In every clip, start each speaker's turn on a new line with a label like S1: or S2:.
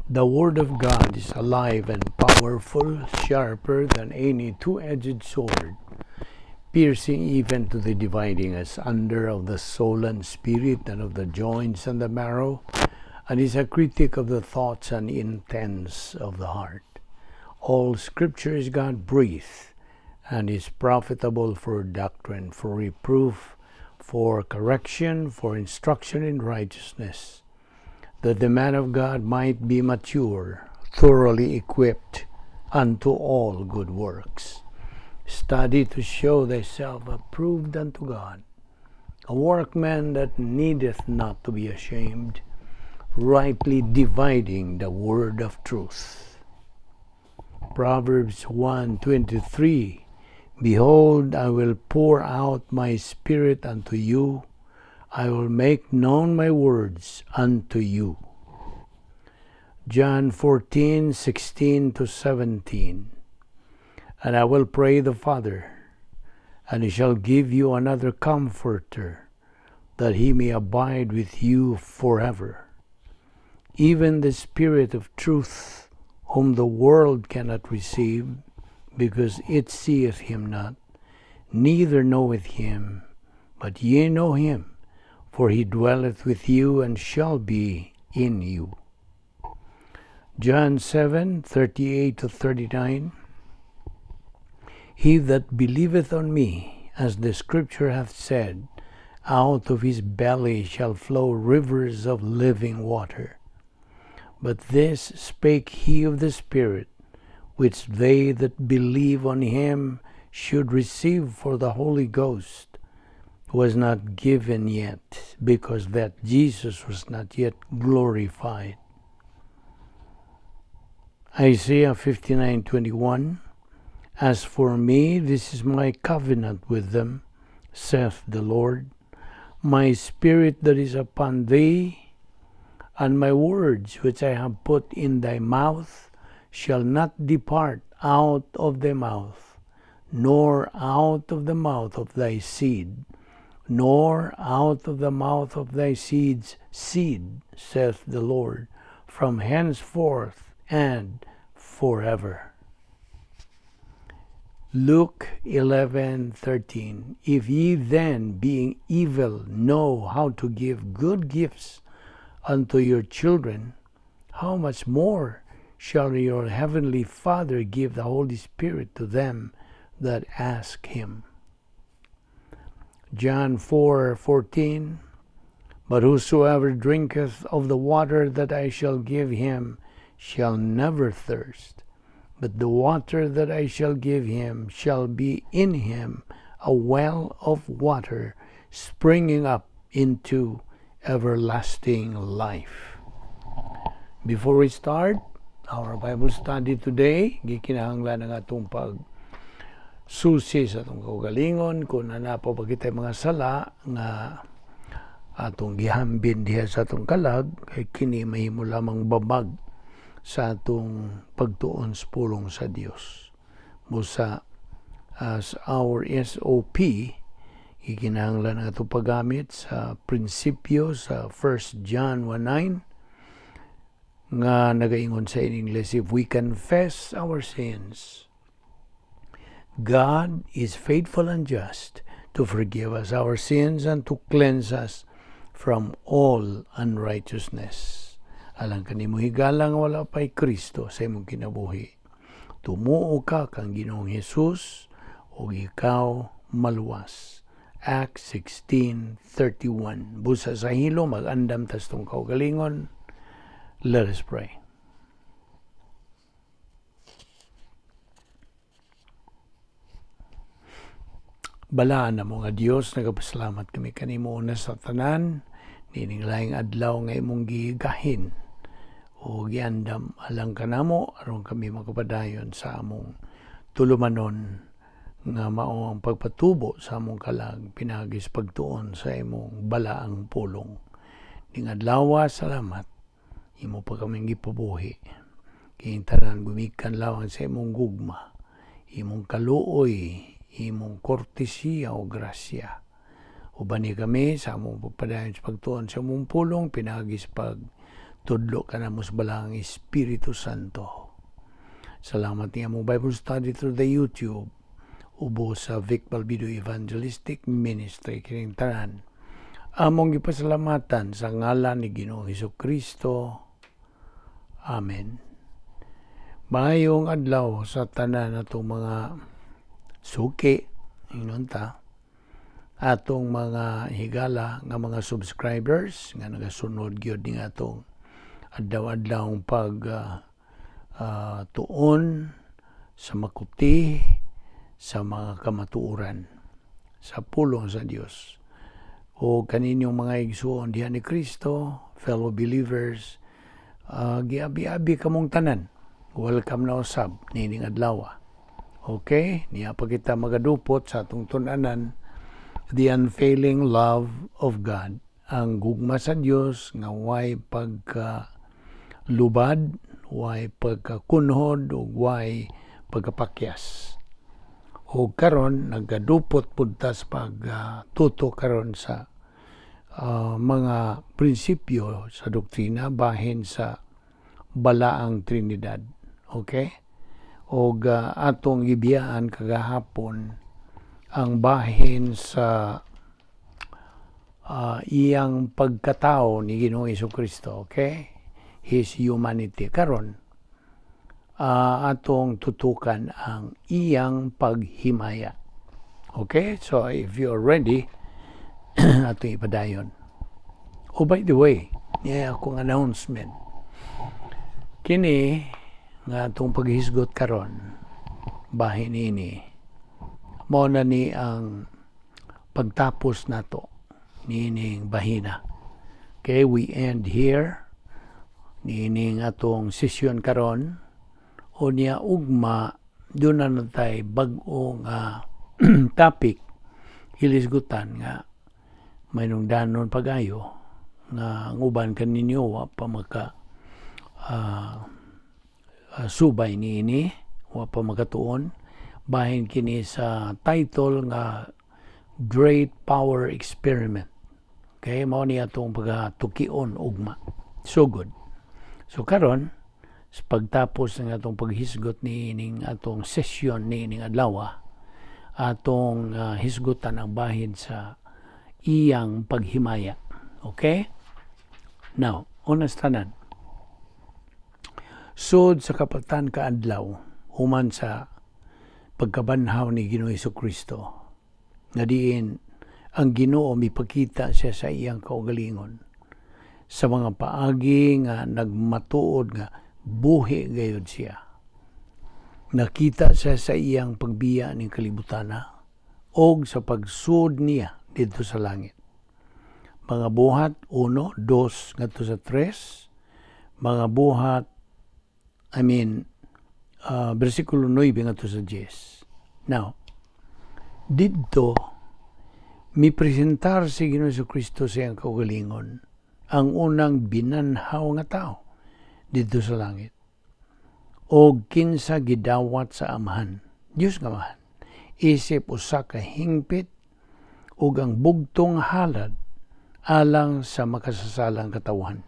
S1: The Word of God is alive and powerful, sharper than any two-edged sword, piercing even to the dividing asunder of the soul and spirit and of the joints and the marrow, and is a critic of the thoughts and intents of the heart. All Scripture is God-breathed and is profitable for doctrine, for reproof, for correction, for instruction in righteousness, that the man of God might be mature, thoroughly equipped unto all good works. Study to show thyself approved unto God, a workman that needeth not to be ashamed, rightly dividing the word of truth. Proverbs 1:23. Behold, I will pour out my spirit unto you. I will make known my words unto you. John 14:16 to 17. And I will pray the Father, and he shall give you another Comforter, that he may abide with you forever, even the Spirit of truth, whom the world cannot receive, because it seeth him not, neither knoweth him, but ye know him, for he dwelleth with you and shall be in you. John 7:38 to 39. He that believeth on me, as the Scripture hath said, out of his belly shall flow rivers of living water. But this spake he of the Spirit, which they that believe on him should receive, for the Holy Ghost was not given yet, because that Jesus was not yet glorified. Isaiah 59:21. As for me, this is my covenant with them, saith the Lord. My spirit that is upon thee, and my words which I have put in thy mouth, shall not depart out of thy mouth, nor out of the mouth of thy seed, nor out of the mouth of thy seed's seed, saith the Lord, from henceforth and forever. Luke 11:13. If ye then, being evil, know how to give good gifts unto your children, how much more shall your heavenly Father give the Holy Spirit to them that ask him? John 4:14. But whosoever drinketh of the water that I shall give him shall never thirst, but the water that I shall give him shall be in him a well of water springing up into everlasting life. Before we start our Bible study today, gikinahanglan ang atong pag susi sa atong kaugalingon kung naa pa ba kitay mga sala nga atong gihambin diha sa atong kalag, kay kini mahimo lamang babag sa atong pagtuon sa pulong sa Dios. Busa as our SOP, gikinahanglan ang atong paggamit sa prinsipyo sa 1 John 1:9 nga nagaingon sa in English, "If we confess our sins, God is faithful and just to forgive us our sins and to cleanse us from all unrighteousness." Alang kanimo higala nga wala pa'y Kristo sa imong kinabuhi, tumuo ka kang Ginoong Hesus ug ikaw maluwas. Acts 16:31. Busa sa hilom, mag-andam tas atong kaugalingon. Let us pray. Balaan namo nga Dios, nagapasalamat kami kanimo una sa tanan nining laing adlaw nga imong gigahin o giandam alang kanamo aron kami makapadayon sa among tulumanon nga mao ang pagpatubo sa among kalag pinaagi sa pagtuon sa imong balaang pulong. Ning adlaw, salamat imo pa kaming gipabuhi. Kining tanan gumikan lamang sa imong gugma, imong kaluoy, imong kortesiya o grasya. Ubani kami sa among pagpadayon sa pagtuon sa imong pulong pinaagi sa pag Tudlo ka namo sa Balaang Espiritu Santo. Salamat niya among Bible study through the YouTube ubo sa Vic Balbido Evangelistic Ministry. Kining tanan among gipasalamatan sa ngalan ni Ginoong Hesus Kristo. Amen. Maayong adlaw sa tanan atong mga suki, ingnon ta, atong mga higala nga mga subscribers nga nagasunod gyud ning atong adlaw-adlaw pag tuon sa makuti sa mga kamatuoran sa pulong sa Dios. O kaninyong mga igsuon diha ni Kristo, fellow believers, giabi-abi kamong tanan. Welcome na usab nining adlaw. Okay, niya pa kita magadupot sa atong tun-anan, the unfailing love of God, ang gugma sa Dios nga way pagka lubad, way pagkakunhod ug way pagkapakyas. O karon nagadupot pud ta sa pagtuto karon sa mga prinsipyo sa doktrina bahin sa Balaang Trinidad. Okay? Og atong gibiyaan kagahapon ang bahin sa iyang pagkatao ni Ginoong Kristo, okay? His humanity. Karon, atong tutukan ang iyang paghimaya. Okay? So if you're ready, atong ipadayon. Oh, by the way, niya akong announcement. Kini nga atong paghisgot karon, bahin ini, mao na ni ang pagtapos nato niining bahina. Okay, we end here niining atong session karon o niya ugma duna na tay bag-o nga topic hilisgutan nga may danon pagayo nga ang uban kaninyo wa pa maka subay niini, wa pa makatuon bahin kini sa title nga Great Power Experiment. Okay, mao ni atong pagatukion ugma. So good. So karon, sa pagtapos ng atong paghisgot ni ining atong session ni ining adlaw, atong hisgutan ang bahin sa iyang paghimaya. Okay? Now, unas tanan. Sud sa kapatan ka adlaw human sa pagkabanhaw ni Ginoo Kristo nga diin ang Ginoo mipakita siya sa iyang kaugalingon sa mga paagi nga nagmatuod nga buhi gayud siya. Nakita siya sa iyang pagbiya ning kalibutana og sa pagsud niya didto sa langit. Mga Buhat 1, 2 ngadto sa 3, Mga Buhat, I mean, versikulo 9 ngadto sa 10. Now, didto mi presentar si Ginoo Kristo sa iyang kaugalingon, ang unang binanhaw nga tao didto sa langit. O kinsa gidawat sa Amahan, Dios nga Amahan, isip usa ka hingpit ug ang bugtong halad alang sa makasasalang katawhan.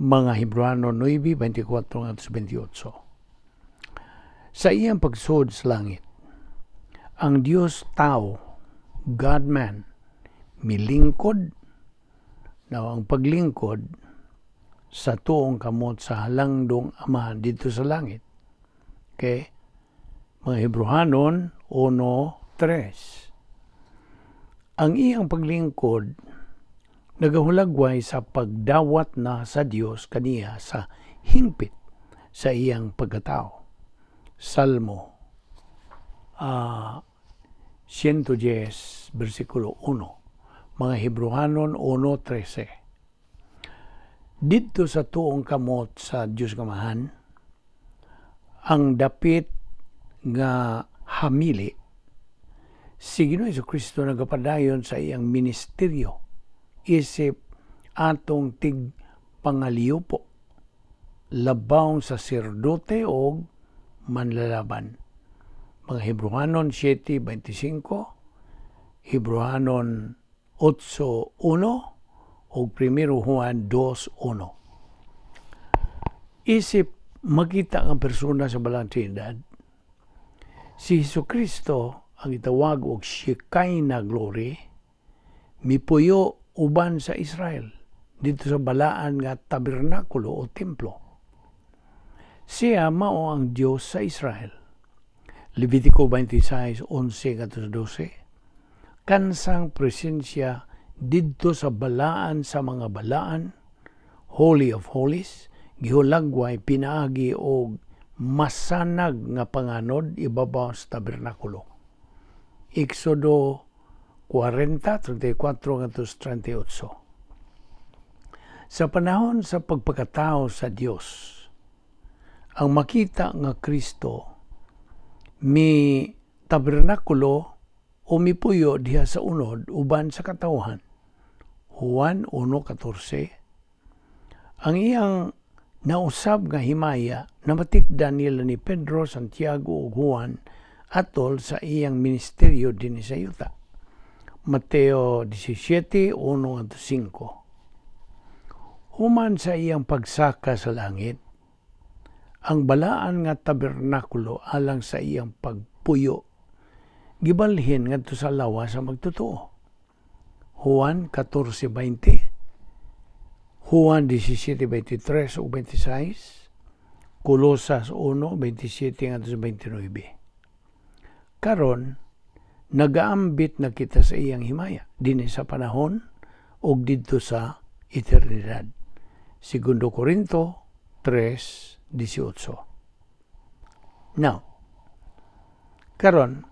S1: Mga Hebreano 9:24 ngadto 28. Sa iyang pagsud sa langit, ang Dios tao, God-man, milingkod. Now, ang paglingkod sa tuong kamot sa halangdong Amahan didto sa langit. Okay? Mga Hebreohanon 1:3. Ang iyang paglingkod nagahulagway sa pagdawat na sa Dios kaniya sa hingpit sa iyang pagkatao. Salmo 110 versikulo 1. Mga Hebreohanon 1:13. Didto sa tuong kamot sa Dios Amahan, ang dapit nga hamili, si Ginoo Kristo nagapadayon sa iyang ministeryo isip atong tig pangaliupo labawng saserdote og manlalaban. Mga Hebreohanon 7:25, Hebreohanon 8:1 o 1 Juan 2:1. Isip makita ang persona sa Balaang Trinidad, si Hesus Kristo ang itawag og Shekinah glory mipuyo uban sa Israel didto sa balaan nga tabernakulo o templo. Siya mao ang Dios sa Israel. Levitico 26:11 ngadto 12. Kansang presensya didto sa balaan sa mga balaan, Holy of Holies, gihulagway pinaagi og masanag nga panganod ibabaw sa tabernakulo. Exodo 40:34 ngadto 38. Sa panahon sa pagpakatao sa Dios, ang makita nga Kristo mi tabernakulo o mipuyo diha sa unod uban sa katawhan. Juan 1:14. Ang iyang nausab nga himaya namatikdan nila ni Pedro, Santiago ug Juan atol sa iyang ministeryo dinhi sa yuta. Mateo 17:1 5. Human sa iyang pagsaka sa langit, ang balaan nga tabernakulo alang sa iyang pagpuyo gibalhin ngadto sa lawas sa magtotoo. Juan 14:20, Juan 17:23 ug 26, Colosas 1:27 ngadto sa 29. Karon nagaambit na kita sa iyang himaya dinhi sa panahon ug didto sa eternidad. Segundo Corinto 3:18. Now, karon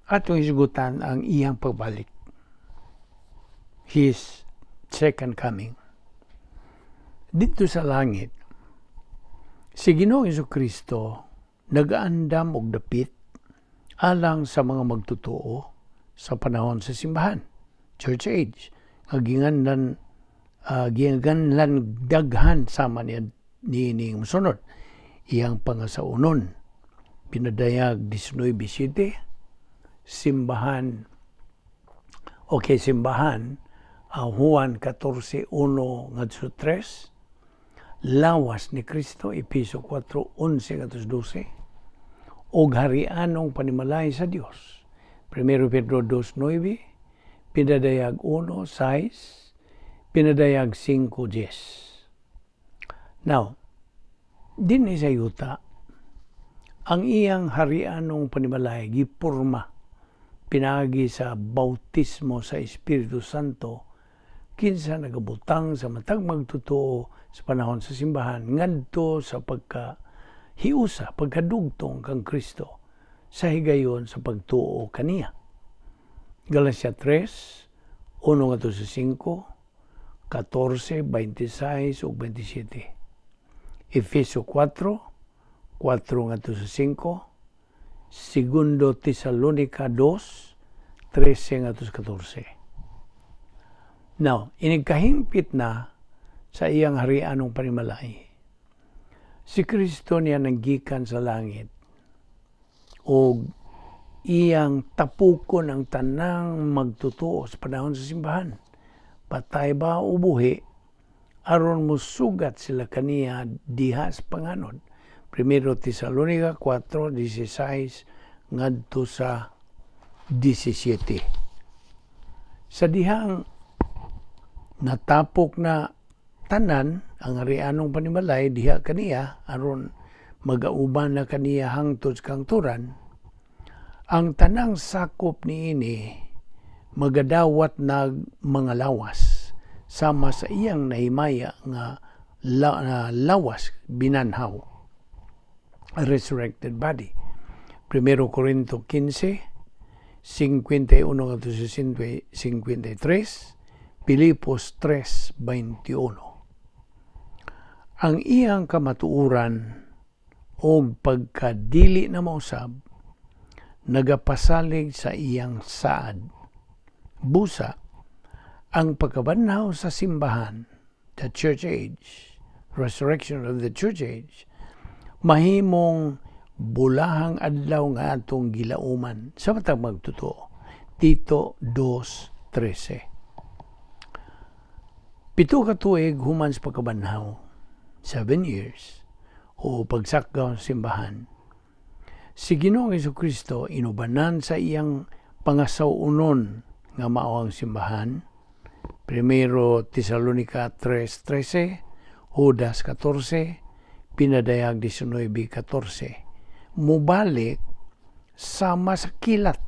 S1: atong hisgutan ang iyang pagbalik. His second coming. Didto sa langit, si Ginoong Kristo nagaandam og dapit alang sa mga magtotoo sa panahon sa simbahan, church age, nga ginganlan daghan sama niya ni musunod iyang pangasaunon. Pinadayag 19:7, simbahan, okay, simbahan, Juan 14:1 ngadto 3, lawas ni Kristo, Epeso 4:11 ngadto 12, ug harianong panimalay sa Dios, 1 Pedro 2:9, Pinadayag 1:6, Pinadayag 5:10. Now, dinhi sa yuta, ang iyang harianong panimalay gipurma pinaagi sa bautismo sa Espiritu Santo, kinsa nagabutang sa matag magtotoo sa panahon sa simbahan ngadto sa pagka hiusa, pagkadugtong kang Kristo sa higayon sa pagtuo kaniya. Galacia 3, 1 ngadto sa 5, 14, 26 ug 27. Efeso 4, 4 ngadto sa 5, Segundo Tesalonica 2, 13 ngadto sa 14. Now, inigkahimpit na sa iyang harianong panimalay, si Kristo niya nanggikan sa langit o iyang tapukon ang tanang magtotoo sa panahon sa simbahan. Patay ba o buhi, aron musugat sila kaniya diha sa panganod. Primero Tesalonica 4:16 ngadto sa 17. Sa dihang natapok na tanan ang harianong panimalay diha kaniya aron magauban na kaniya hangtod sa kahangturan, ang tanang sakop niini magadawat nag mga lawas sama sa iyang nahimaya nga lawas binanhaw, a resurrected body. Primero Corinto 15, 51 ngadto sa 53, Filipos 3:21. Ang iyang kamatuoran o pagkadili na mausab nagapasalig sa iyang saad. Busa, ang pagkabanhaw sa simbahan, the church age, resurrection of the church age, mahimong bulahang adlaw nga atong gilauman sa matag magtotoo. Tito 2:13. 7 ka tuig human sa pagkabanhaw, 7 years, o pagsakgaw sa simbahan, si Ginoong Kristo inubanan sa iyang pangasaw-unon nga mao ang simbahan. Primero Tesalonica 3:13, Judas 14, Pinadayag 19:14. Mubalik sama sa kilat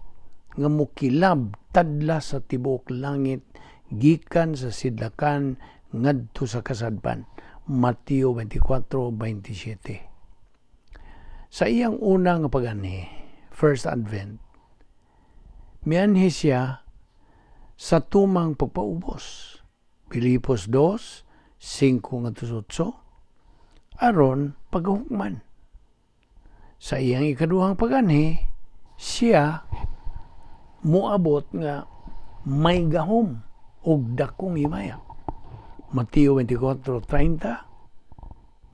S1: nga mukilab tadla sa tibuok langit gikan sa sidlakan ngadto sa kasadpan. Mateo 24:27. Sa iyang una nga pag-anhi, first advent, mianhi siya sa tumang pagpaubos. Filipos 2, 5 ngadto 8, aron paghukman. Sa iyang ikaduhang pag-anhi, siya muabot nga may gahom og dakong himaya. Mateo 24:30,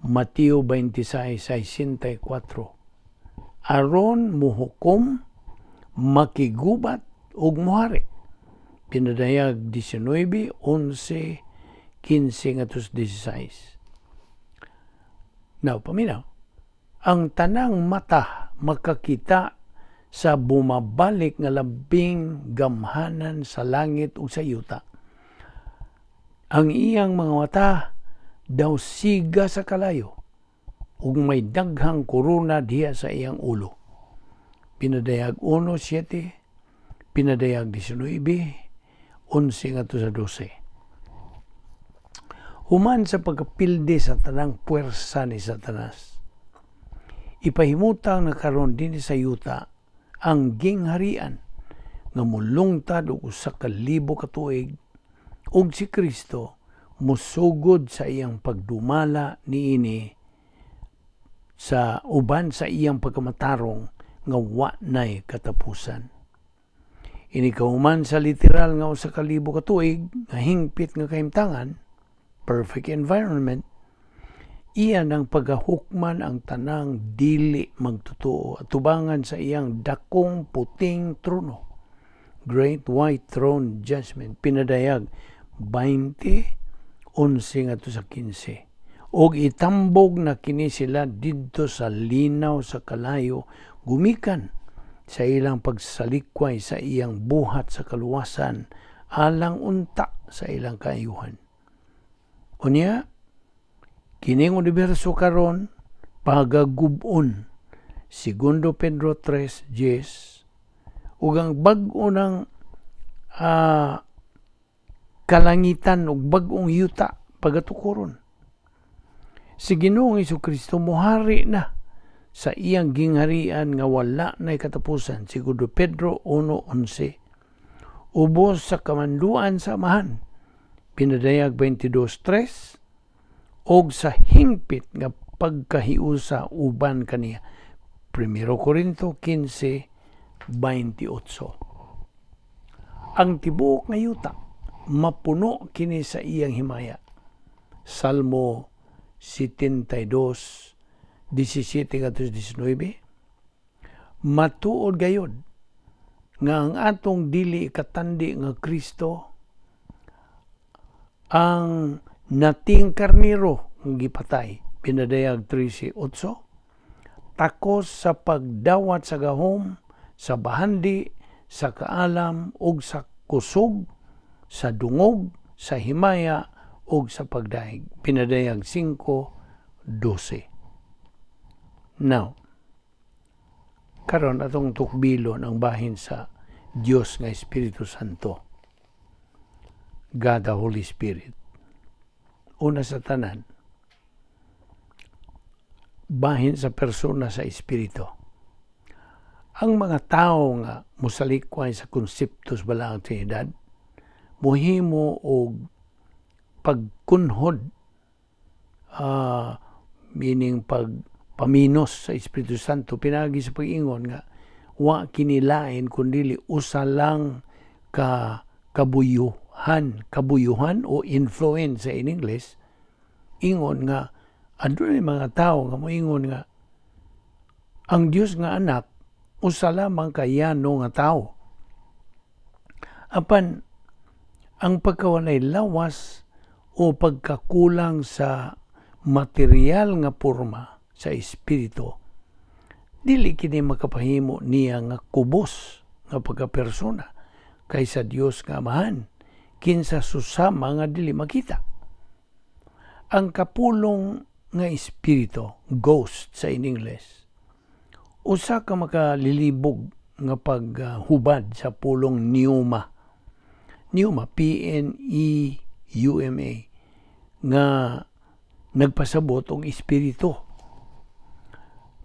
S1: Mateo 26:64. Aron muhukom, makigubat ug muhari. Pinadayag 19:11, 15 ngadto 16. Now, paminaw. Ang tanang mata makakita sa bumabalik nga labing gamhanan sa langit ug sa yuta. Ang iyang mga mata daw siga sa kalayo ug may daghang korona diha sa iyang ulo. Pinadayag 1:7, Pinadayag 19:11 ngadto sa 12. Human sa pagkapildi sa tanang puwersa ni Satanas, ipahimutang na karon dinhi sa yuta ang gingharian nga mulungtad og 1,000 ka tuig ug si Kristo musugod sa iyang pagdumala niini sa uban sa iyang pagkamatarong nga wa nay katapusan. Ini kahuman sa literal nga 1,000 ka tuig nga hingpit nga kahimtangan, perfect environment, iya nang pagahukman ang tanang dili magtotoo atubangan sa iyang dakong puting trono. Great White Throne Judgment, Pinadayag 20:11 ngadto sa 15. Og itambog na kini sila didto sa linaw sa kalayo gumikan sa ilang pagsalikway sa iyang buhat sa kaluwasan alang unta sa ilang kaayuhan. Unya, kining universo karon pagagub-on, Segundo Pedro 3:10, ug ang bag-o ng kalangitan ug bag-ong yuta pagatukoron. Si Ginoong Kristo muhari na sa iyang gingharian nga wala na katapusan. Segundo Pedro 1:11. Ubos sa kamanduan sa Amahan. Pinadayag 22:3 og sa hingpit nga pagkahiusa uban kaniya. Primero Corinto 15:28. Ang tibuok nga yuta mapuno kini sa iyang himaya. Salmo 72, 17 ngadto 19. Matuod gayod nga ang atong dili katandi nga Kristo ang nating karniro nga gipatay, Pinadayag 13:8, takos sa pagdawat sa gahom, sa bahandi, sa kaalam ug sa kusog, sa dungog, sa himaya ug sa pagdaig, Pinadayag 5:12. Now, karon atong tukbilon ang bahin sa Dios nga Espiritu Santo. God the Holy Spirit. Una sa tanan, bahin sa persona sa Espiritu. Ang mga tao nga musalikway sa konsepto sa Balaang Trinidad, muhimo og pagkunhod, meaning pag paminos sa Espiritu Santo pinagi sa pag-ingon nga wa kinilain kundi usa lang ka kabuyuhan, kabuyuhan o influence in English. Ingon nga adunay mga tawo nga moingon nga ang Dios nga Anak usa lamang ka yano nga tawo. Apan ang pagkawalay lawas o pagkakulang sa material nga porma sa espiritu, dili kini makapahimo niya nga kubos nga pagkapersona kaysa Dios nga Amahan, kinsa susama nga dili makita. Ang kapulong nga espiritu, ghost sa in English, usa ka makalilibog nga paghubad sa pulong pneuma. Pneuma, pneuma, nga nagpasabot og espiritu.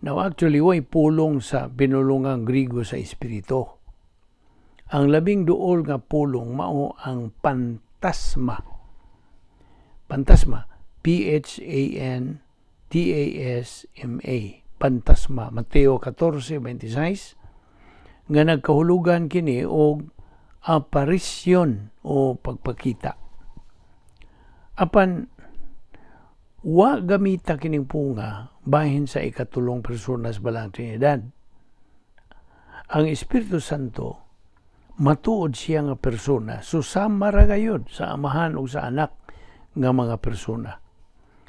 S1: Now, actually, way pulong sa pinulungang Grigo sa espiritu. Ang labing duol nga pulong mao ang pantasma. Pantasma, phantasma, pantasma, Mateo 14:26, nga nagkahulugan kini og aparisyon o pagpakita. Apan wa gamita kining punga bahin sa ikatulong persona sa Balaang Trinidad. Ang Espiritu Santo, matuod siya nga persona, susama ra gayud sa Amahan ug sa Anak nga mga persona.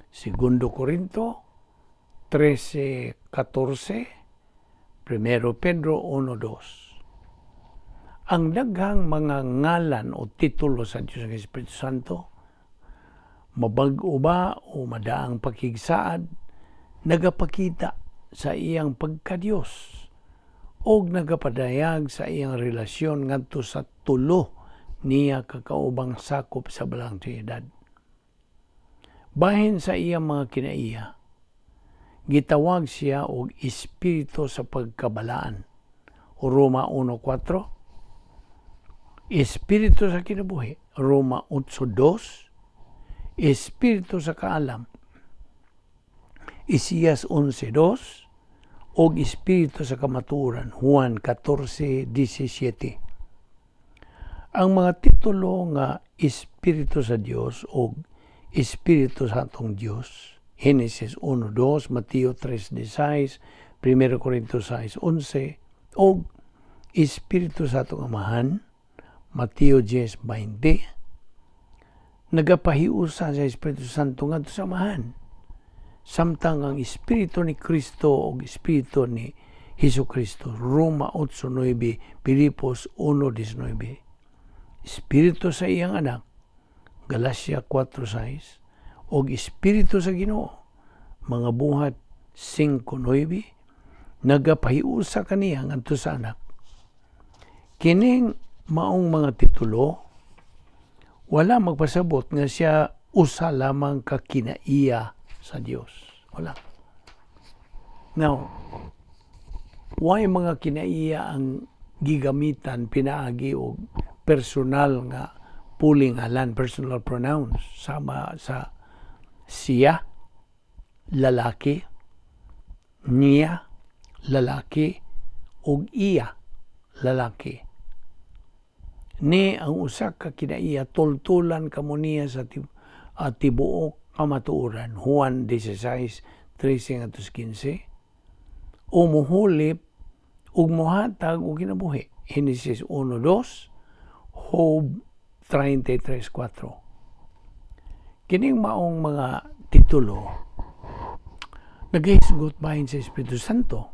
S1: Segundo Corinto 13:14, Primero Pedro 1:2. Ang daghang mga ngalan o titulo sa Diyos ng Espiritu Santo, mabag-o ba o madaang pakigsaad, nagapakita sa iyang pagkadiyos o nagapadayag sa iyang relasyon ngadto sa tulo niya kakaubang sakop sa Balaang Trinidad. Bahin sa iyang mga kinaiya, gitawag siya og espiritu sa pagkabalaan. Roma 1.4, espiritu sa kinabuhi, Roma 8.2, espiritu sa kaalam, Isaias 11.2, og espiritu sa kamatuoran, Juan 14.17. Ang mga titulo nga Espiritu sa Dios o Espiritu sa atong Dios, Genesis 1.2, Mateo 3.16, 1 Corinto 6.11, og Espiritu sa atong Amahan, Mateo 10.20, nagapahiusa sa Espiritu Santo ngadto sa Amahan. Samtang ang Espiritu ni Kristo o Espiritu ni Hesus Kristo, Roma 8.9, Filipos 1.19. Espiritu sa iyang anak, Galacia 4.6, og Espiritu sa Ginoo, Mga Buhat 5.9, nagapahiusa kaniya ngadto sa anak. Kining maong mga titulo, wala magpasabot nga siya usa lamang ka kinaiya sa Dios. Wala. Now, why mga kinaiya ang gigamitan pinaagi og personal nga pulingalan, personal pronouns, sama sa siya, lalaki, niya, lalaki, ug iya, lalaki? Ni ang usa ka kinaiya, tultulan kamo niya sa tibuok kamatuoran, Juan 16:13 15, o muhulip ug muhatag og kinabuhi, Genesis 1:2, Job 33:4. Kining maong mga titulo nagahisgot bahin sa Espiritu Santo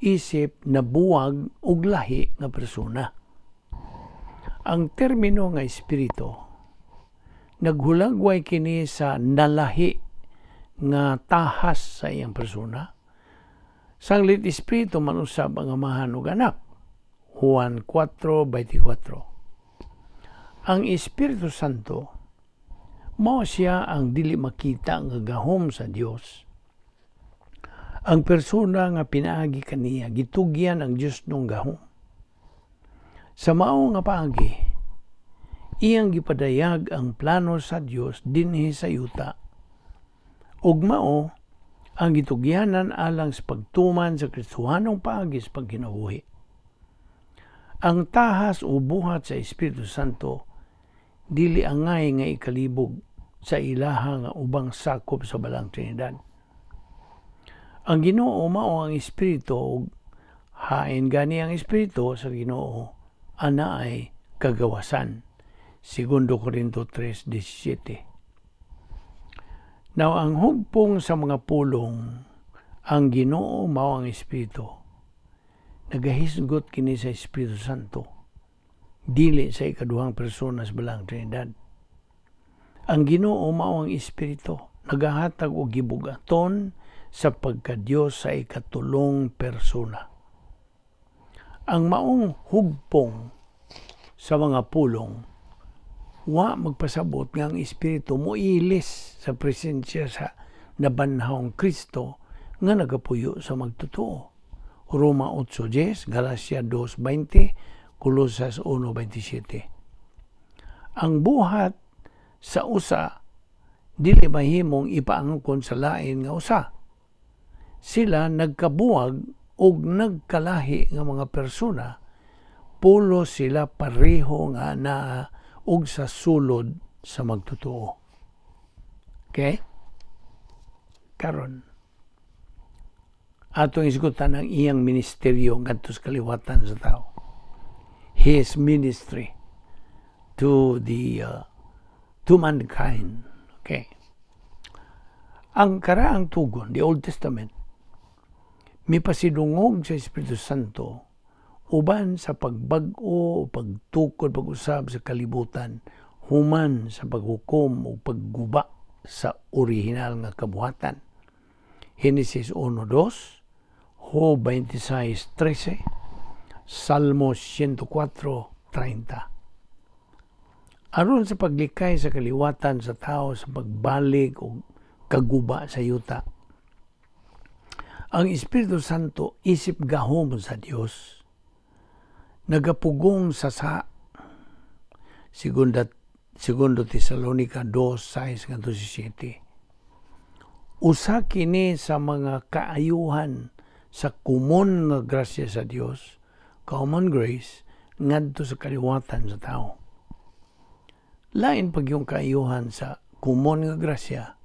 S1: isip nabuwag og lahi nga persona. Ang termino nga espiritu, naghulagway kini sa nalahi nga tahas sa iyang persona. Sanglit espiritu man usab ang Amahan ug Anak. Juan 4:24. Ang Espiritu Santo, mao siya ang dili makita nga gahom sa Dios. Ang persona nga pinaagi kaniya, gitugyan ang Dios nung gahom. Sa mao nga paagi, iyang gipadayag ang plano sa Dios dinhi sa yuta. Ug mao ang gitugyanan alang sa pagtuman sa Kristohanong paagi sa pagkinabuhi. Ang tahas o buhat sa Espiritu Santo dili angay nga ikalibog sa ilaha nga ubang sakop sa Balaang Trinidad. Ang Ginoo mao ang Espiritu ug hain gani ang Espiritu sa Ginoo, ana ay kagawasan. Segundo Corinto 3:17. Now, ang hugpong sa mga pulong, "Ang Ginoo mao ang Espiritu," nagahisgot kini sa Espiritu Santo, dili sa ikaduhang persona sa Balaang Trinidad. Ang Ginoo mao ang Espiritu, nagahatag og gibugaton sa pagka-Dios sa ikatulong persona. Ang maong hugpong sa mga pulong wa magpasabot nga ang Espiritu moilis sa presensya sa nabanhawng Kristo nga nagapuyo sa magtotoo. Roma 8:10, Galacia 2:20, Colosas 1:27. Ang buhat sa usa dili mahimong ipaangkon sa lain nga usa. Sila nagkabuwag og nagkalahi nga mga persona, pulos sila pareho nga naa og sa sulod sa magtotoo. Okay? Karon, atong isgutan ang iyang ministeryo ngadto sa kaliwatan sa tao. His ministry to mankind. Okay. Ang Karaang Tugon, the Old Testament, mipasidungog sa Espiritu Santo uban sa pagbag-o o pagtukod pag-usab sa kalibutan human sa paghukom o pagguba sa orihinal nga kabuhatan. Genesis 1:2, Job 26:13, Salmo 104:30. Aron sa paglikay sa kaliwatan sa tao sa pagbalik o kaguba sa yuta, ang Espiritu Santo isip gahom sa Dios nagapugong sa sa Segundo Tesalonica 2:6 ngadto 7. Usa kini sa mga kaayuhan sa komon nga grasya sa Dios, common grace, ngadto sa kaliwatan sa tao. Lain pag yung kaayuhan sa komon nga grasya,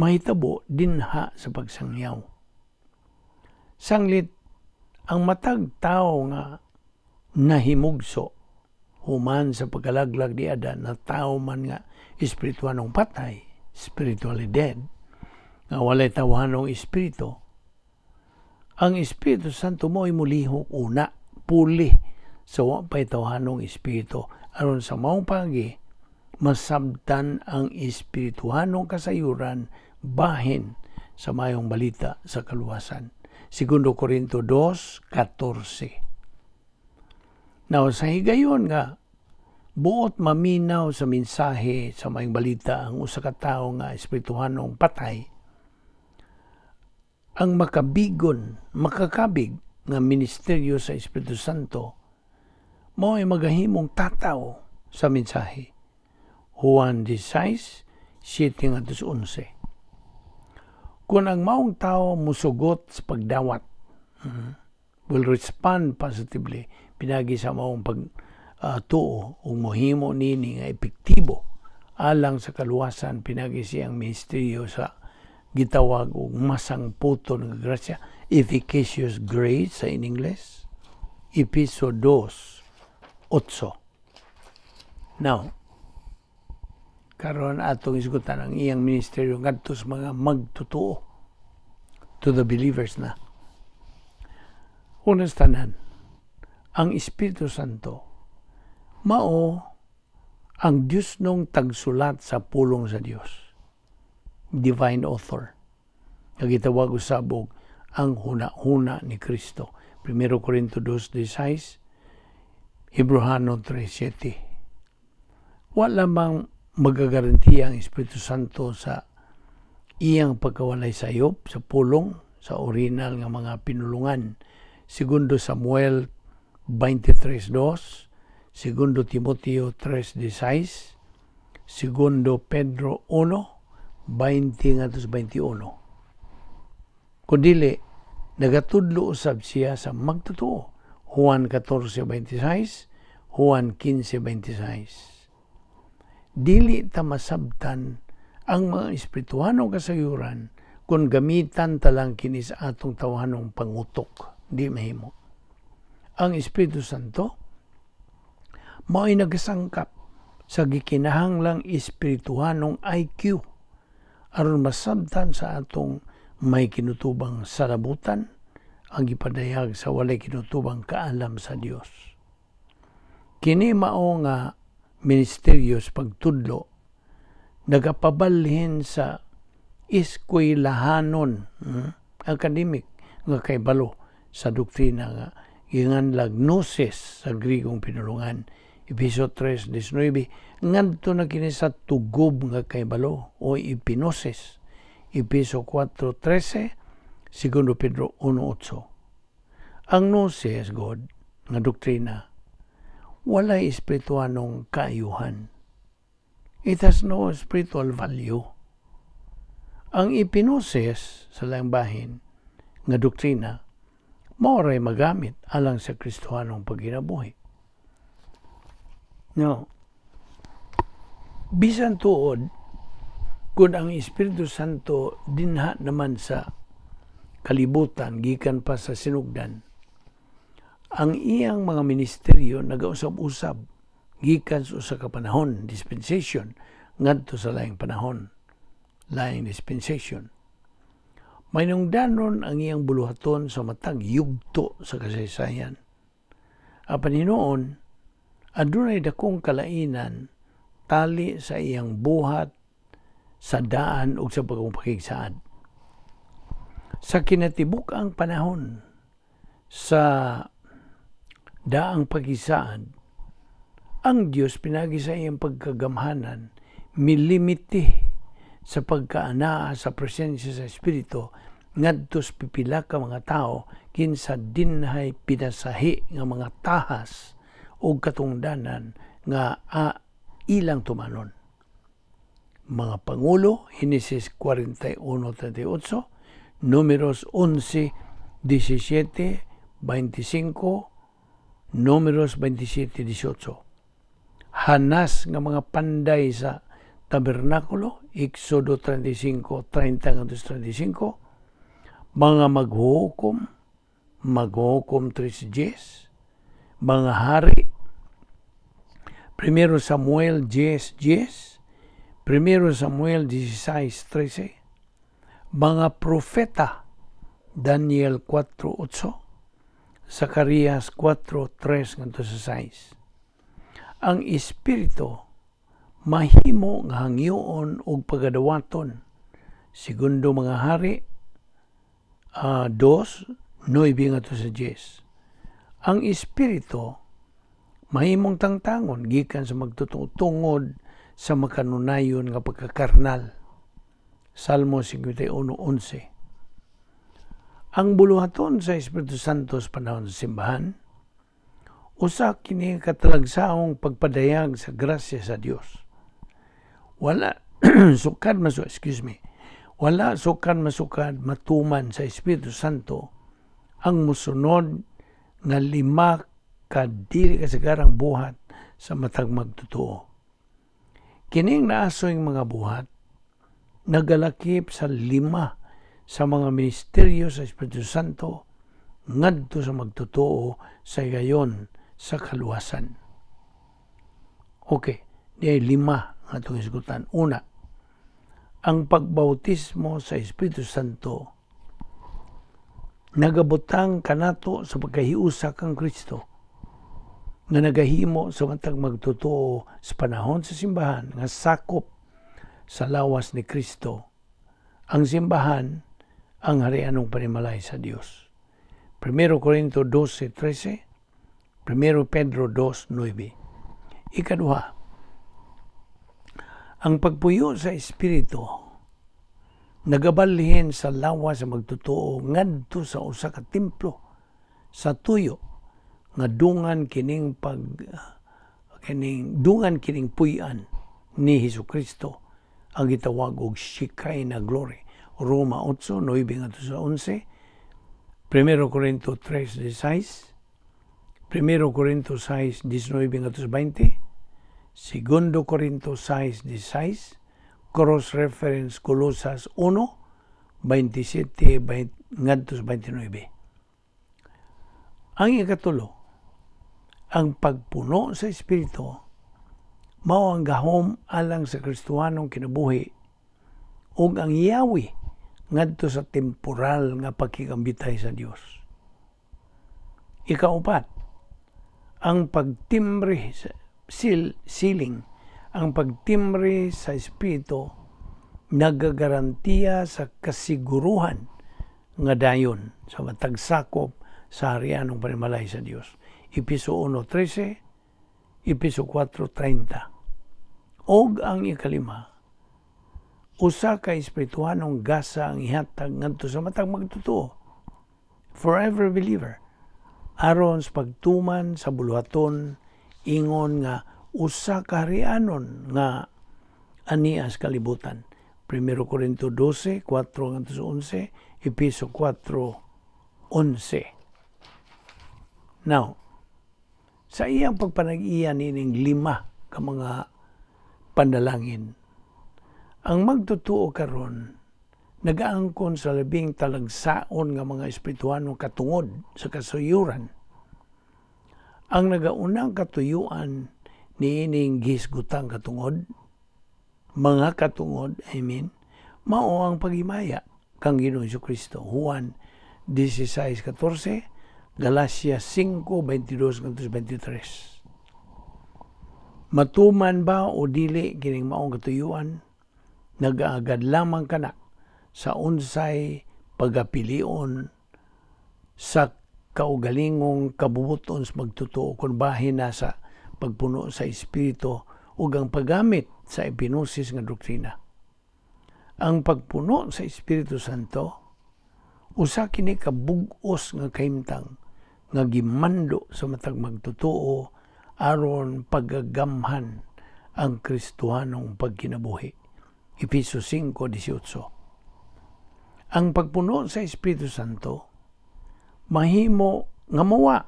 S1: mahitabo dinha sa pagsangyaw. Sanglit, ang matag tao nga nahimugso human sa pagkalaglag ni Adan na tao man nga espirituanong patay, spiritually dead, nga walay tawhanong espiritu, ang Espiritu Santo mo ay mulihok una, puli sa wa pa'y tawhanong espiritu aron sa maong pagi masabtan ang espirituhanong kasayuran bahin sa mayong balita sa kaluwasan. Segundo Corinto 2:14. Now, sa higayon nga, buot maminaw sa mensahe sa mayong balita ang usa ka tawo nga espirituhanong patay, ang makabigon, makakabig nga ministeryo sa Espiritu Santo mao ay magahimong tataw sa mensahe. Juan 16, 7 ngadto 11. Kung ang maong tao musugot sa pagdawat, will respond positively pinagi sa maong pag tuo ug mohimo nini nga epektibo alang sa kaluwasan pinagi siyang ministeryo sa gitawag og masangputon nga grasya, efficacious grace sa in English, Epeso 2:8. Now, karon atong isgutan ang iyang ministeryo ngadto sa mga magtotoo, to the believers na. Una sa tanan, ang Espiritu Santo mao ang Diyos nung tagsulat sa pulong sa Dios. Divine author. Nga gitawag usab og ang huna-huna ni Kristo. 1 Corinto 2:16, Hebreohano 3:7. Wala mang magagarantiya ang Espiritu Santo sa iyang pagkawalay sayop sa pulong sa original nga mga pinulungan. Segundo Samuel 23:2, Segundo Timoteo 3:16, Segundo Pedro 1:20 ngadto 21. Kun dili, nagatudlo usab siya sa magtotoo. Juan 14:26, Juan 15:26. Dili ta masabtan ang mga espirituhanong kasayuran kung gamitan ta lang kini sa atong tawhanong pangutok. Di mahimo. Ang Espiritu Santo mao'y nagasangkap sa gikinahanglang espirituhanong IQ. Aron masabtan sa atong may kinutubang salabutan ang gipadayag sa walay kinutubang kaalam sa Dios. Kini mao nga ministeryo sa pagtudlo nagapabalhin sa eskwelahanon, academic nga kaybalo sa doktrina nga ginganlag gnosis sa Grigong pinulungan, Efeso 3:19, ngadto na kini sa tugob nga kaybalo o epignosis, Efeso 4:13, Segundo Pedro 1:8. Ang gnosis god nga doktrina walay espirituanong kaayuhan. It has no spiritual value. Ang epignosis sa laing bahin nga doktrina mao ray magamit alang sa Kristohanong pagkinabuhi. No. Bisan tuod kung ang Espiritu Santo dinha naman sa kalibutan gikan pa sa sinugdan, ang iyang mga ministeryo nagausab-usab gikan sa usa ka panahon, dispensation, ngadto sa laing panahon, laing dispensation. Mainungdanon ang iyang buluhaton sa matag yugto sa kasaysayan. Apan hinuon, adunay dakong kalainan tali sa iyang buhat sa daan ug sa pagpakigsaad. Sa kinatibuk-ang panahon sa daang pakisaad, ang Dios pinagi sa iyang pagkagamhanan milimiti sa pagkaanaa sa presensya sa Espiritu ngadto sa pipila ka mga tao kinsa dinhay pinasahi nga mga tahas o katungdanan nga ilang tumanon. Mga pangulo, Henesis 41:38, Números 11:17, 25, Números 27:18. Hanas nga mga panday sa tabernakulo, Exodo 35:30 35, mga maghuhukom, Maghuhukom 3:10, mga hari, Primero Samuel 10:10, Primero Samuel 16:13, mga profeta, Daniel 4:8, Zacarias 4:3 ngadto sa 6. Ang Espiritu mahimo nga hangyoon og pagadawaton. Segundo Mga Hari 2:9 ngadto sa 10. Ang Espiritu mahimong tangtangon gikan sa magtutungod sa makanunayon nga pagkakarnal. Salmo 51:11. Ang buluhaton sa Espiritu Santo sa panahon sa simbahan, usa kini katalagsaong pagpadayag sa grasya sa Dios. Wala sukad masu excuse me. Wala sukad masukad matuman sa Espiritu Santo ang musunod nga lima ka dili kasagarang buhat sa matag magtotoo. Kining naasoy mga buhat nagalakip sa lima sa mga ministeryo sa Espiritu Santo ngadto sa magtotoo sa higayon sa kaluwasan. Okay, di lima nga atong hisgutan. Una, ang pagbautismo sa Espiritu Santo nagabutang kanato sa pagkahiusa kang Kristo nga nagahimo sa matag magtotoo sa panahon sa simbahan nga sakop sa lawas ni Kristo. Ang simbahan ang harianong panimalay sa Dios. 1 Corinto 12:13, 1 Pedro 2:9. Ikaduha, ang pagpuyo sa Espiritu nagabalhin sa lawas sa magtotoo ngadto sa usa ka templo sa tuyo nga dungan kining puy-an ni Hesukristo ang gitawag og Shekinah glory. Roma 8:9 ngadto sa 11, 1 Corinto 3:16, 1 Corinto 6:19 ngadto sa 20, 2 Corinto 6:16, cross-reference Colosas 1:27 ngadto sa 29. Ang ikatulo, ang pagpuno sa Espiritu mao ang gahom alang sa Kristohanong kinabuhi. Ug ang Yahweh ngadto sa temporal nga pagkikambitay sa Dios. Ikaupat, ang pagtimbre sa sealing, ang pagtimbre sa Espiritu nagagarantiya sa kasiguruhan nga dayon sa matag sakop sa harianong panimalay sa Dios. Epeso 1:13, Epeso 4:30. Og ang ikalima, usa ka espirituhanong gasa ang ihatag ngadto sa matag magtotoo, for every believer, aron sa pagtuman sa buluhaton ingon nga usa ka harianon nga ania sa kalibutan. 1 Corinto 12, 4 ngadto sa 11, Epeso 4, 11. Now, sa iyang pagpanag-iya nining lima ka mga panalangin, ang magtotoo karon nagaangkon sa labing talagsaon nga mga espirituhanong katungod sa kasayuran. Ang nagaunang katuyuan niining gihisgutang katungod, mga katungod, I mean, mao ang paghimaya kang Ginoong Kristo. Juan 16:14, Galacia 5:22 23. Matuman ba o dili kining maong katuyuan? Nagaagad lamang kana sa unsay pagapilion sa kaugalingong kabubuton sa magtotoo kung bahin na sa pagpuno sa Espiritu ug ang paggamit sa epinosis nga doktrina. Ang pagpuno sa Espiritu Santo usa kini ka bug-os nga kahimtang nga gimando sa matag magtotoo aron pagagamhan ang Kristohanong pagkinabuhi. Efeso 5:18. Ang pagpuno sa Espiritu Santo mahimo nga mawa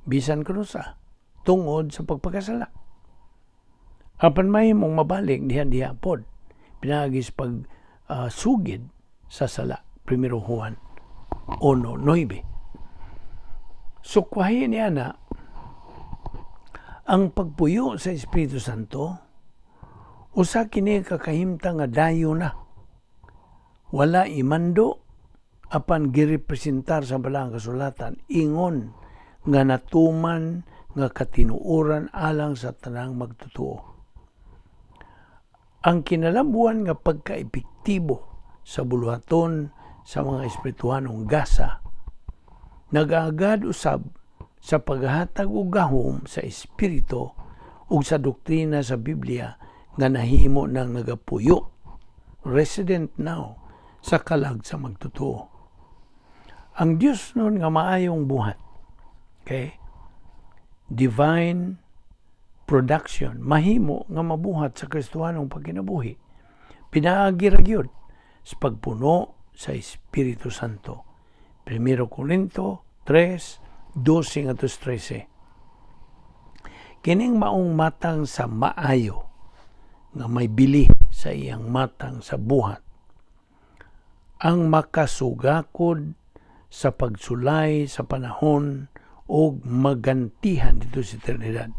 S1: bisan kuno sa tungod sa pagpakasala. Apan mahimong mabalik diha-diha pod pinaagi sa pag sugid sa sala. 1 Juan 1:9. Sukwahi niya na ang pagpuyo sa Espiritu Santo usa kini ka kahimtang nga dayo na. Wala imando, apan girepresentar sa Balaang Kasulatan ingon nga natuman nga katinuoran alang sa tanang magtotoo. Ang kinalambuan nga pagkaepektibo sa buluhaton sa mga espirituhanong gasa nagaagad usab sa paghatag og gahom sa Espiritu ug sa doktrina sa Biblia nga nahimo nang nagapuyo, resident now, sa kalag sa magtotoo. Ang Dios nun nga maayong buhat, okay, divine production, mahimo nga mabuhat sa Kristohanong pagkinabuhi pinaagi ra gyud sa pagpuno sa Espiritu Santo. 1 Corinto 3, 12 ngadto 13. Kining maong matang sa maayo nga may bili sa iyang matang sa buhat ang makasugakod sa pagsulay sa panahon o magantihan dito sa eternidad.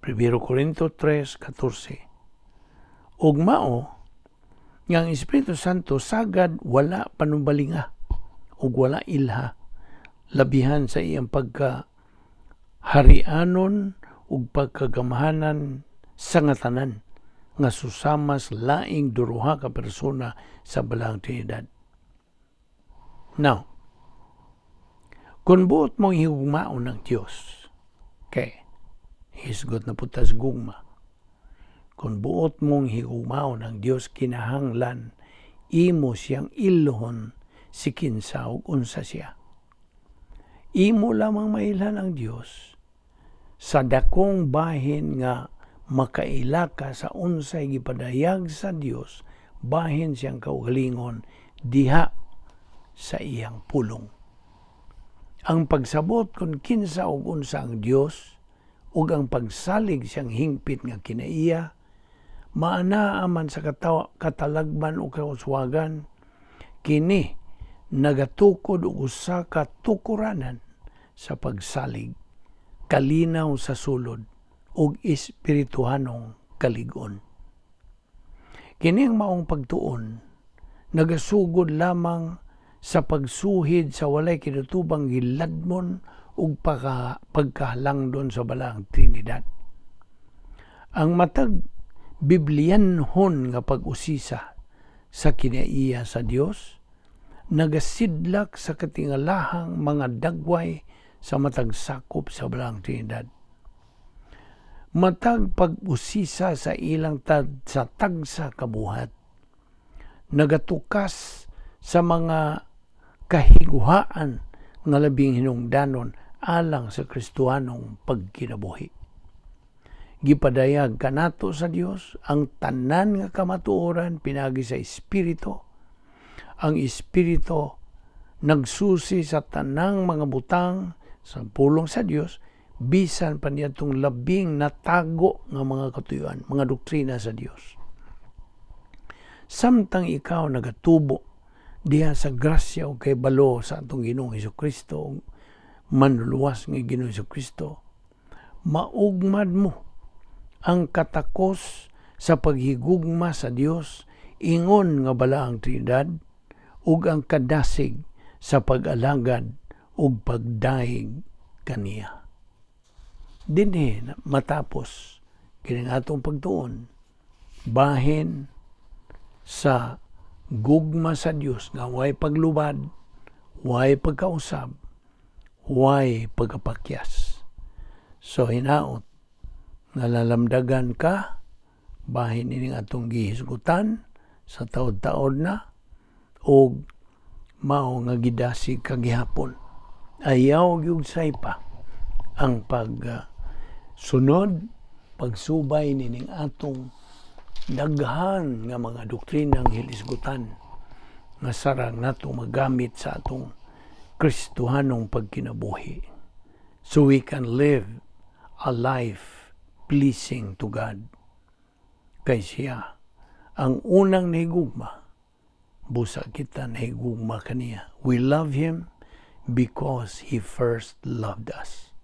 S1: 1 Corinto 3:14. Ug mao nga ang Espiritu Santo sagad wala panumbalinga ug wala ilha, labihan sa iyang pagka harianon ug pagkagamhanan sa nga tanan nga susamas laing duruha ka persona sa Balaang Trinidad. Now, kung buot mong higugmaon ng Diyos, okay, hisgot na putas gugma. Kung buot mong higugmaon ng Diyos, kinahanglan imo siyang ilhon si kinsa ug unsa siya. Imo lamang mailhan ang Dios sa dakong bahin nga makaila ka sa unsay gipadayag sa Dios bahin siyang kaugalingon diha sa iyang pulong. Ang pagsabot kung kinsa ug unsa ang Dios ug ang pagsalig siyang hingpit nga kinaiya maanaa man sa katalagman o kauswagan, kini nagatukod og usa ka tukuranan sa pagsalig, kalinaw sa sulod ug espirituhanong kalig-on. Kining maong pagtuon nagasugod lamang sa pagsuhid sa walay kinutubang giladmon ug pagkahalangdon sa Balaang Trinidad. Ang matag Biblianhon nga pag-usisa sa kinaiya sa Dios nagasidlak sa katingalahang mga dagway sa matag sakop sa Balaang Trinidad. Matag pag-usisa sa ilang sa tagsa kabuhat nagatukas sa mga kahiguhaan nga labing hinungdanon alang sa Kristohanong pagkinabuhi. Gipadayag kanato sa Dios ang tanan nga kamatuoran pinagi sa Espiritu. Ang Espiritu nagsusi sa tanang mga butang sa pulong sa Dios, bisan pa niadtong labing natago nga mga katuyuan, mga doktrina sa Dios. Samtang ikaw nagatubo diha sa grasya o kahibalo sa atong Ginoong Kristo, Manluluwas nga Ginoong Kristo, maugmad mo ang katakos sa paghigugma sa Dios ingon nga Balaang Trinidad ug ang kadasig sa pag-alagad ug pagdayeg kaniya. Dinhi matapos kining atong pagtuon bahin sa gugma sa Dios nga way paglubad, way pagkausab, way pagkapakyas. So hinaot nalamdagan ka bahin ining atong gihisgutan sa taod-taod na og mao nga gidasig ka gihapon. Ayaw gyud pa ang pag sunod, pagsubay nining atong daghan nga mga doktrinang hilisgutan nga sarang nato magamit sa atong Kristohanong pagkinabuhi, so we can live a life pleasing to God. Kay siya ang unang nahigugma, busa kita nahigugma kaniya. We love Him because He first loved us.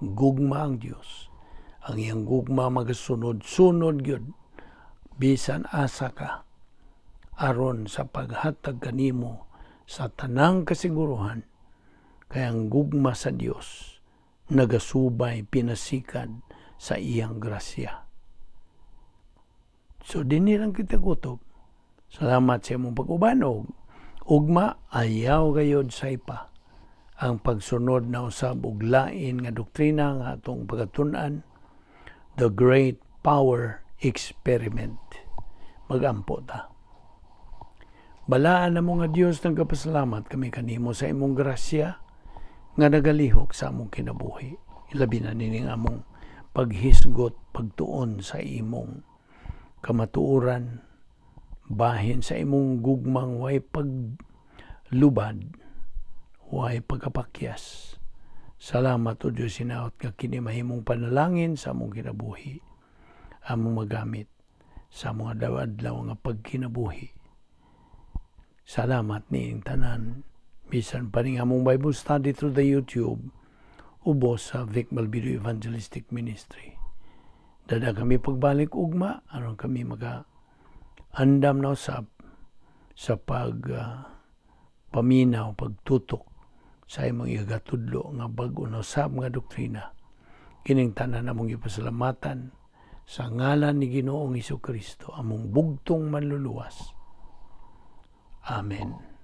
S1: Gugma ang Dios. Ang iyang gugma magasunod-sunod gyud bisan asa ka, aron sa paghatag kanimo sa tanang kasiguruhan, kay ang gugma sa Dios nagasubay pinasikad sa iyang grasya. So dinhi lang kita kutob. Salamat sa imong pag-uban og ugma. Ayaw gayod saypa ang pagsunod na usab og lain nga doktrina nga atong pagtun-an, the Great Power Experiment. Magampo ta. Balaan namo nga Dios, nagapasalamat kami kanimo sa imong grasya nga nagalihok sa among kinabuhi. Ilabi na nining among paghisgot, pagtuon sa imong kamatuoran, bahin sa imong gugmang way paglubad, way pagkapakyas. Salamat, O Diyos, hinaot nga kini mahimong panalangin sa among kinabuhi, among magamit sa among adlaw-adlaw nga pagkinabuhi. Salamat niing tanan. Bisan pa ning among Bible study through the YouTube, ubos sa Vic Malvido Evangelistic Ministry. Dada kami pagbalik ugma, aron kami maka andam na usab sa pag paminaw, pagtutok sa imong igatudlo nga bag-o na usab nga doktrina. Kining tanan among ipasalamatan sa ngalan ni Ginoong Kristo, among bugtong Manluluwas. Amen.